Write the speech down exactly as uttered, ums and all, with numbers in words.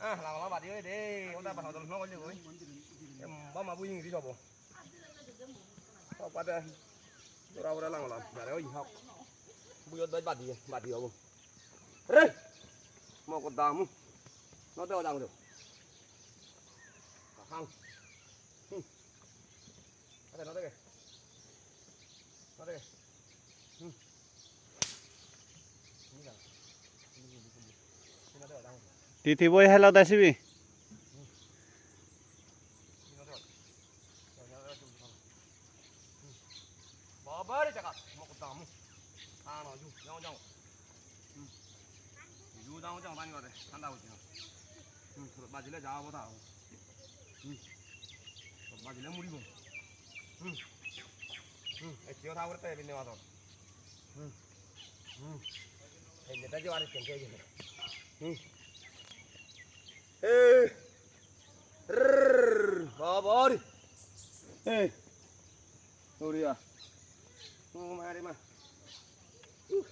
Ah, langala badi oi de, oda ba hodol no golle goi. Em, ba ma bu ingri hobo. Hok bade. Jora bora langala, jare oi hok. Bu yot doj badi, badi hobo. Re! Mo ko damu. No de oda ngro. Hang. Hmm. Ade, no dege. No dege. Hmm. Titi boi helo de sibi. Baba re jaga, mo ko damu. Ah, no, ju, jao, jao. Hmm. Ju jao, jao, pani gore, thanda hoye na. Hmm, bajile jabo ta. Hmm. Bajile muribo. Hmm. Hmm, ei tiyo tha gore te binne mator. Hmm. Hmm. Ei neta je ari kente je. Hmm. Eh. Rrrr, baba re. Eh. Oria. Oh, mari ma. Uh.